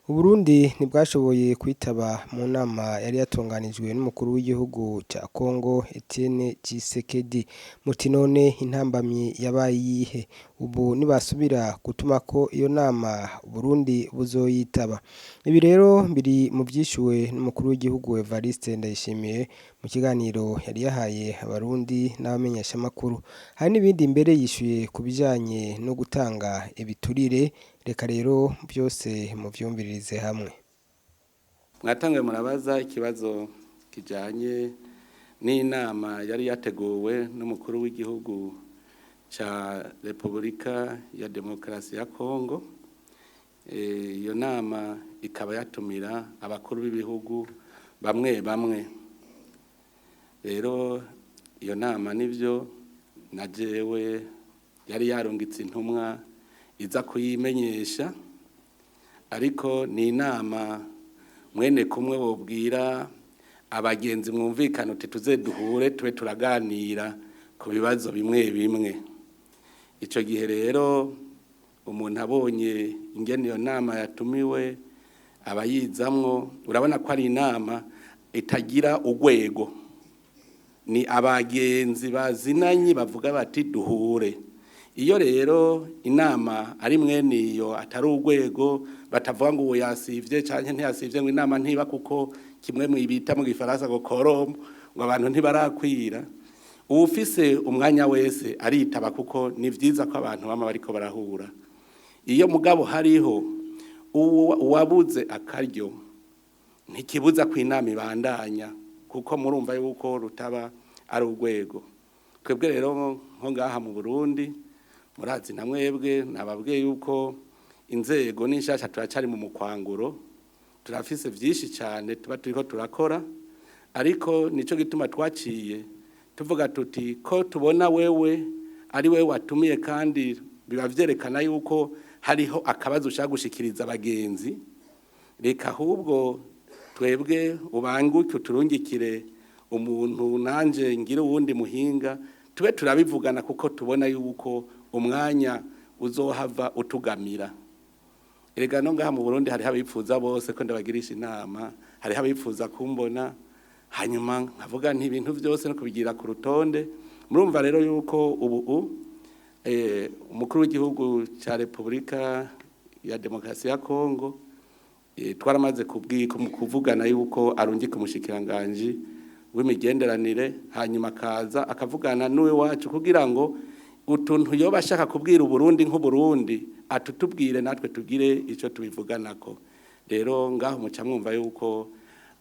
Uburundi ntibwashoboye kwitaba mu nama yari yatunganijwe n'umukuru w'igihugu ca Congo Etienne Tshisekedi. Muti none intambamyi yabaye iyihe? Ubu nibasubira gutumako iyo nama Uburundi buzoyitaba. Ibi rero biri mu vyishuwe n'umukuru w'igihugu Evariste Ndayishimiye mu kiganiro yari yahaye abarundi n'abamenyeshamakuru. Hari n'ibindi mbere yishuye ku bijanye no gutanga ibiturire, reka rero vyose muvyumviririze hamwe. Mwatanguye murabaza ikibazo kijanye n'inama yari yateguwe n'umukuru w'igihugu ca Repubulika ya Demokarasi ya Kongo. Iyo nama ikaba yatumira abakuru b'ibihugu bamwe bamwe. Rero iyo nama nivyo na jewe yari yarungitse intumwa iza kuyimenyesha, ariko ni inama mwene kumwe wobwira abagenzi mwumvikana uti tuze duhure tube turaganira ku bibazo bimwe bimwe. Ico gihe rero umuntu abonye ingene iyo nama yatumiwe abayizamwo, urabona ko ari inama itagira urwego, ni abagenzi bazinanye bavuga bati duhure. Iyo rero inama ari mwene iyo atari urwego, batavuga ngo uwo yasivye canke ntiyasivye, ngo inama ntiba kuko kimwe mwibita mu gifaransa ngo quorum, ngo abantu ntibarakwira, uwufise umwanya wese aritaba kuko ni vyiza ko abantu bama bariko barahura. Iyo mugabo hariho uwabuze akaryo, ntikibuza ko inama ibandanya, kuko murumva yuko rutaba ari urwego. Twebwe rero nko ngaha mu Burundi, murazi na mwebwe nababwiye yuko inzego n'inshasha turacari mu mukwanguro, turafise vyinshi cane tuba turiko turakora, ariko nico gituma twaciye tuvuga tuti ko tubona wewe ari wewe watumiye, kandi biba vyerekana yuko hariho akabazo ushaka gushikiriza abagenzi, reka ahubwo twebwe ubanguke uturungikire umuntu, nanje ngire uwundi muhinga, tube turabivugana, kuko tubona yuko umwanya uzohava utugamira. Erega no ngaha mu Burundi hariho abifuza bose ko ndabagirisha inama, hariho abifuza kumbona, hanyuma nkavuga nti ibintu vyose no kubigira ku rutonde. Murumva rero yuko ubu umukuru w'igihugu ca Repubulika ya Demokarasi ya Kongo twaramaze kuvugana yuko arungika umushikiranganji w'imigenderanire, hanyuma akaza akavugana n'uwe wacu kugira ngo utuntu yoba ashaka kubwira Uburundi nk'Uburundi atutubwire, natwe tugire ico tubivuganako. Rero ngaho muca mwumva yuko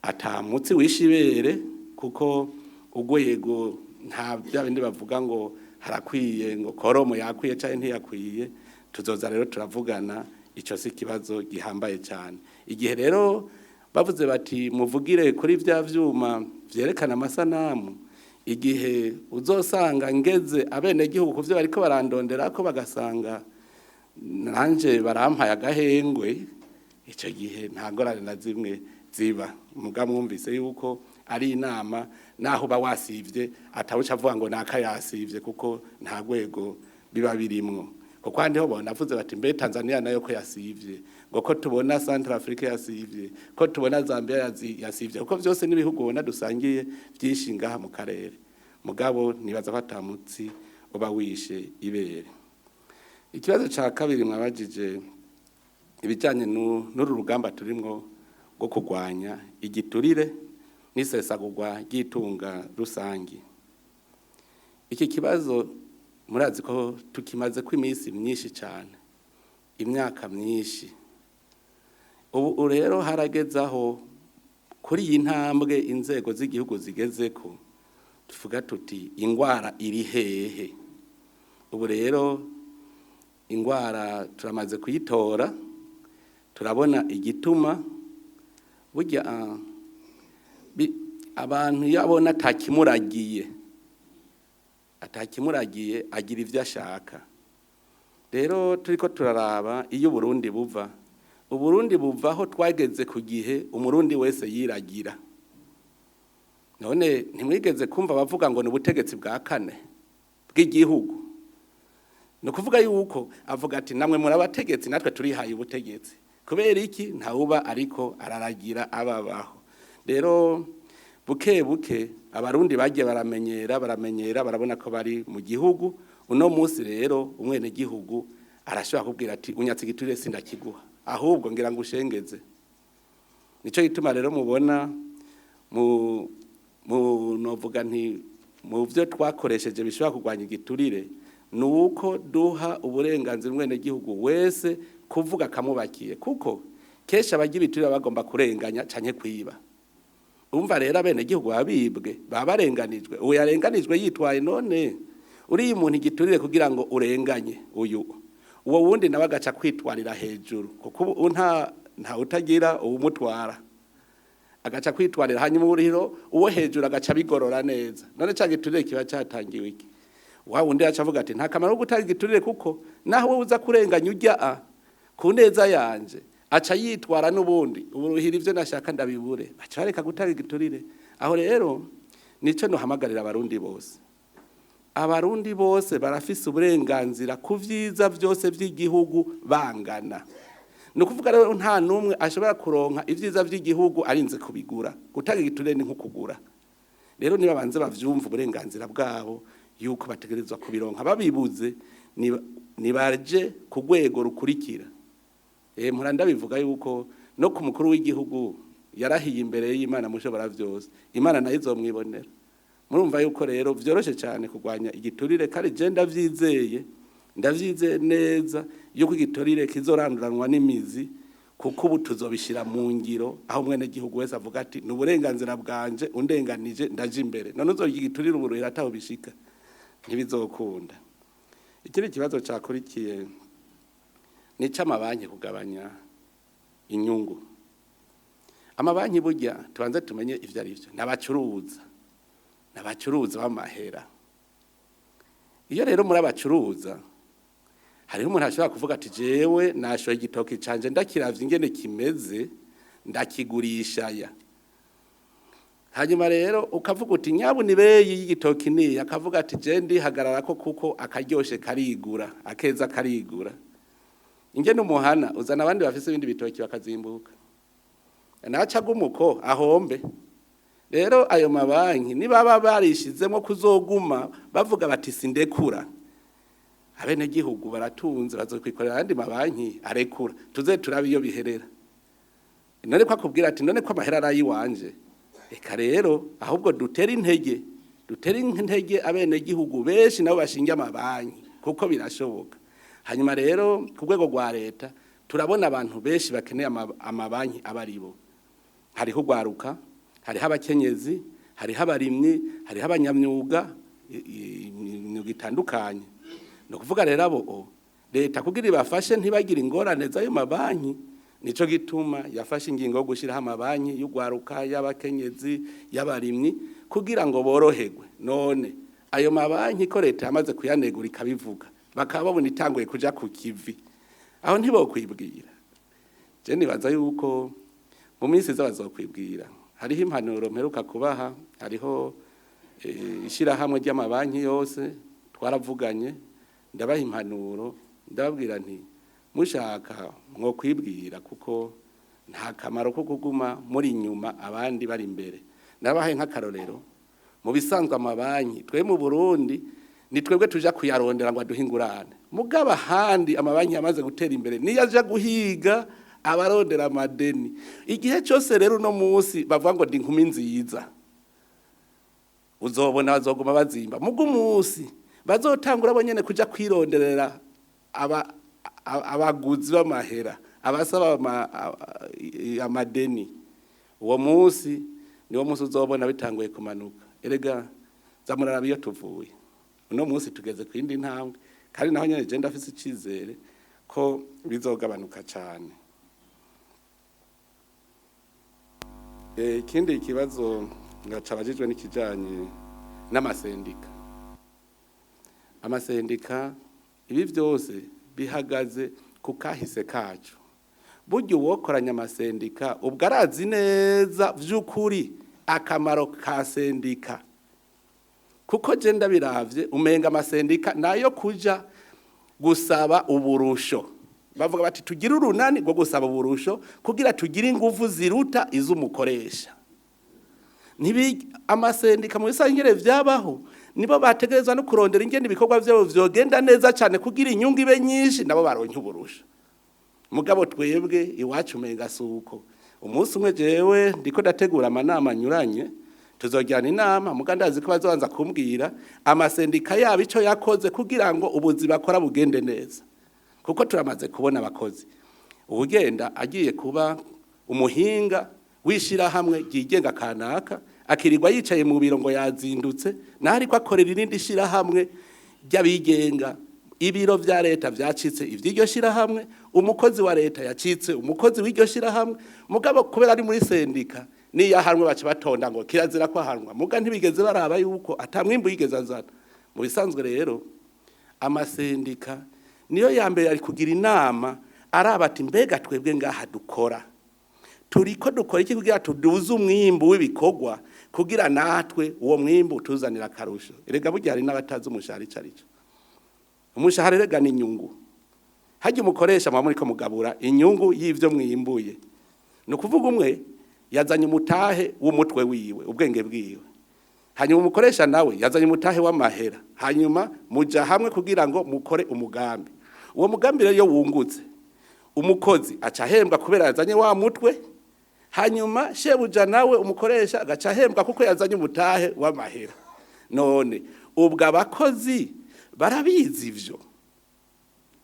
atamutsi wishibere, kuko urwego nta bya bindi bavuga ngo harakwiye, ngo quorum yakwiye canke ntiyakwiye. Tuzoza rero turavugana, ico si ikibazo gihambaye cyane. Igihe rero bavuze bati muvugire kuri vya vyuma vyerekana amasanamu, igihe uzosanga ngeze abenegihugu kuvyo bariko barandondera ko bagasanga nanje barampaye agahengwe, ico gihe nta ngorane na zimwe ziba. Muga mwumvise yuko ari inama naho uba wasivye atawuca avuga ngo naka yasivye, kuko nta rwego biba birimwo. Kuko ahandi ho bonavuze bati mbe Tanzania nayo ko yasivye, ngo ko tubona Central Africa yasivye, ko tubona Zambia yasivye, kuko vyose n'ibihugu ubona dusangiye vyinshi ngaha mu karere. Mugabo nibaza ko atamutsi uba wishe ibere. Ikibazo ca kabiri mwabajije ibijanye n'uru rugamba turimwo rwo kurwanya igiturire n'isesagurwa ry'itunga rusangi. Iki kibazo murazi ko tukimaze ko iminsi myinshi cyane, imyaka myinshi. Ubu rero harageze aho kuri iyi ntambwe inzego z'igihugu zigezeko tuvuga tuti ingwara iri hehe? Ubu rero ingwara turamaze kuyitora, turabona igituma. Burya abantu iyo abona atakimuragiye agira ivyo ashaka. Rero turiko turaraba iyo Uburundi buva, Uburundi buvaho twageze ku gihe umurundi wese yiragira. None ntimwigeze kumva bavuga ngo ni ubutegetsi bwa kane bw'igihugu? Ni ukuvuga yuko avuga ati namwe muri abategetsi, natwe turihaye ubutegetsi. Kubera iki? Ntawuba ariko araragira ababaho. Rero buke buke Abarundi bagiye baramenyera, baramenyera, barabona ko bari mu gihugu. Uno munsi rero umwene gihugu arashobora kubwira ati unyatse igiturire sindakiguha, ahubwo ngira ngo ushengeze. Nico gituma rero mubona mu novuga nti mu byo twakoresheje bishobora kurwanya igiturire nuko duha uburenganzira umwene gihugu wese kuvuga akamubakiye, kuko kenshi abagira ibiturire bagomba kurenganya canke kwiba. Umva rero abene gihugu babibwe, babarenganijwe. Uwo yarenganijwe yitwaye none uriye umuntu igiturire kugira ngo urenganye uyu, uwo wundi nawe agaca kwitwarira hejuru, kuko nta utagira uwumutwara, agaca kwitwarira, hanyuma uriro uwo hejuru agaca bigorora neza. None ca giturire kiba catangiwe iki? Wa wundi aca avuga ati nta kamaro ko gutanga igiturire, kuko naho wowe uza kurenganya ujya a ku neza yanje, aca yitwara n'ubundi uburuhira ivyo nashaka ndabibure, baca bareka gutanga igiturire. Aho rero nico nohamagarira Abarundi bose. Abarundi bose barafise uburenganzira ku vyiza vyose vy'igihugu bangana. Ni ukuvuga rero nta n'umwe ashobora kuronka ivyiza vy'igihugu arinze kubigura. Gutanga igiturire ni nko kugura. Rero niba banze bavyumva uburenganzira bwabo yuko bategerezwa kubironka, babibuze nibaje ku rwego rukurikira. Mpora ndabivuga yuko no ku mukuru w'igihugu yarahiye imbere y'Imana mushobora vyose, Imana nayo izomwibonera. Murumva yuko rero vyoroshe cyane kurwanya igiturire, kandi je ndavyizeye, ndavyizeye neza yuko igiturire kizoranduranwa n'imizi, kuko ubu tuzobishira mu ngiro aho mwene gihugu wese avuga ati ni uburenganzira bwanje, undenganije ndaje imbere. None uzorya igiturire uburuhira ataho bishika, ntibizokunda. Ikindi kibazo cakurikiye ni c'amabanki kugabanya inyungu. Amabanki burya tubanze tumenye ivyo ari vyo, n'abacuruza, n'abacuruza b'amahera. Iyo rero muri abacuruza hariho umuntu ashobora kuvuga ati jewe nashoye igitoki canje ndakiravye ingene kimeze ndakigurisha ya. Hanyuma rero ukavuga uti nyabu ni beyi y'igitoki ni, akavuga ati je ndihagarara ko kuko akaryoshe karigura, akeza karigura. Ingene umuhana uzana abandi bafise ibindi bitoki bakazimbuka, naca gumuko ahombe. Rero ayo mabanki nibaba barishizemo kuzoguma bavuga bati sindekura, abene gihugu baratunze bazokwikorera andi mabanki arekura, tuze turabe iyo biherera. None ko akubwira ati none ko amahera arayi wanje, reka rero ahubwo dutere intege, dutere intege abene gihugu benshi nabo bashinge amabanki kuko birashoboka. Hanyuma rero ku rwego rwa leta turabona abantu benshi bakeneye amabanki abaribo. Hariho ugwaruka, hariho abakenyezi, hariho abarimyi, hariho abanyamyuga, imyuga itandukanye. No kuvuga rero abo leta kugira ibafashe ntibagire ingorane z'ayo mabanki, nico gituma yafashe ingingo yo gushiraho amabanki y'ugwaruka, y'abakenyezi, y'abarimyi kugira ngo boroherwe. None ayo mabanki ko leta yamaze kuyanegura ikabivuga, bakaba babona itanguye kuja ku kivi, aho ntibokwibwira. Je nibaza yuko mu minsi iza bazokwibwira. Hariho impanuro mperuka kubaha, hariho ishirahamwe ry'amabanki yose twaravuganye, ndabaha impanuro, ndababwira nti mushaka mwo kwibwira kuko nta kamaro ko kuguma muri inyuma abandi bari imbere. Nabahaye nk'akarorero, mu bisanzwe amabanki twe mu Burundi ni twebwe tuja kuyarondera ngo aduhe ingurane, mugabo ahandi amabanki yamaze gutera imbere niyo aja guhiga abarondera amadeni. Igihe cyose rero uno munsi bavuga ngo ndi inkumi nziza, uzobona bazoguma bazimba. Mugo umunsi bazotangura bo nyene kuja kwironderera abaguzi b'amahera, abasaba amadeni, uwo munsi niwo munsi uzobona bitanguye kumanuka. Erega zamuraraba iyo tuvuye uno munsi tugeze ku yindi ntambwe, kandi naho nyene je ndafise icizere ko bizogabanuka cane. Ikindi kibazo ngacabajijwe n'ikijanye n'amasendika. Amasendika ibi vyose bihagaze ku kahise kacu. Burya uwokoranya amasendika ubwo arazi neza vy'ukuri akamaro ka sendika, kuko je ndabiravye umenga amasendika nayo kuja gusaba uburusho. Bavuga bati tugire urunani rwo gusaba uburusho kugira tugire ingufu ziruta iz'umukoresha. Ntibi amasendika mu bisangire vyabaho nibo bategerezwa no kurondera ingene ibikorwa vyabo vyogenda neza cyane kugira inyungu ibe nyinshi, nabo baronke uburusho. Mugabo twebwe iwacu umenga suko. Umunsi umwe jewe ndiko ndategura amanama anyuranye, tuzojyana inama, muga ndazi ko bazobanza kumbwira amasendika yabo ico yakoze kugira ngo ubuzi bakora bugende neza, kuko turamaze kubona abakozi uwugenda agiye kuba umuhinga w'ishirahamwe ryigenga kanaka, akirirwa yicaye mu biro ngo yazindutse, naho ariko akorera irindi shirahamwe ry'abigenga. Ibiro vya leta vyacitse ivy'iryo shirahamwe, umukozi wa leta yacitse umukozi w'iryo shirahamwe. Mugabo kubera ari muri sendika, niyo ahanwe baca batonda ngo kirazira ko ahanwa, muga ntibigeze baraba yuko ata mwimbu yigeze azana. Mu bisanzwe rero amasendika niyo ya mbere ari kugira inama, araba ati mbega twebwe ngaha dukora turiko dukora iki kugira tuduze umwimbu w'ibikorwa, kugira natwe uwo mwimbu utuzanira akarusho. Erega burya hari n'abatazi umushahara ico arico. Umushahara erega ni inyungu. Harya umukoresha muba muriko mugabura inyungu y'ivyo mwimbuye. Ni ukuvuga umwe yazanye umutahe w'umutwe wiwe, ubwenge bwiwe, hanyuma umukoresha nawe yazanye umutahe w'amahera, hanyuma muja hamwe kugira ngo mukore umugambi. Uwo mugambi rero iyo wungutse, umukozi aca ahembwa kubera yazanye wa mutwe, hanyuma shebuja nawe umukoresha agaca ahembwa kuko yazanye umutahe w'amahera. None ubwo abakozi barabizi ivyo,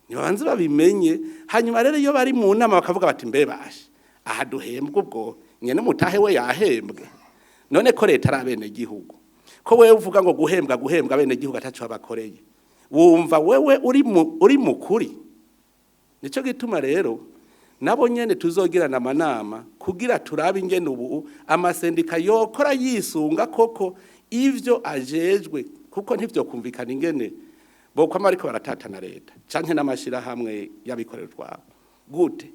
ntibabanze babimenye. Hanyuma rero iyo bari mu nama bakavuga bati mbe bashe aha duhembwe, ubwo nyene umutahe we yahembwe. None ko leta ari abenegihugu, ko wewe uvuga ngo guhembwa guhembwa abenegihugu ataco babakoreye, wumva wewe uri mukuri? Nico gituma rero nabo nyene tuzogirana amanama kugira turabe ingene ubu amasendika yokora yisunga koko ivyo ajejwe, kuko ntivyo kumvikana ingene bokwama ariko baratatana leta canke n'amashirahamwe y'abikorera utwabo. Gute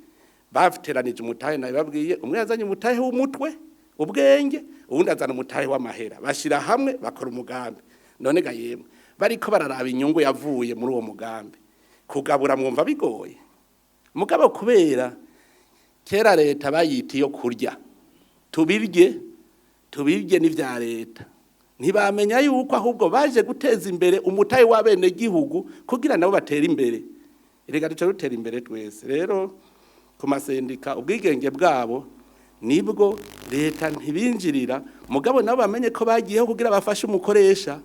bateranije umutahe? Nabibabwiye, umwe yazanye umutahe w'umutwe, ubwenge, uwundi azana umutahe w'amahera, bashira hamwe bakora umugambi. None ga yemwe, bariko bararaba inyungu yavuye muri uwo mugambi, kugabura mwumva bigoye? Mugabo kubera kera leta bayita iyo kurya, tubirye tubirye n'ivya leta, ntibamenya yuko ahubwo baje guteza imbere umutahe w'abenegihugu kugira nabo batere imbere. Erega duca dutera imbere twese. Rero ku masendika ubwigenge bwabo nibwo leta ntibinjirira, mugabo nabo bamenye ko bagiyeho kugira bafashe umukoresha.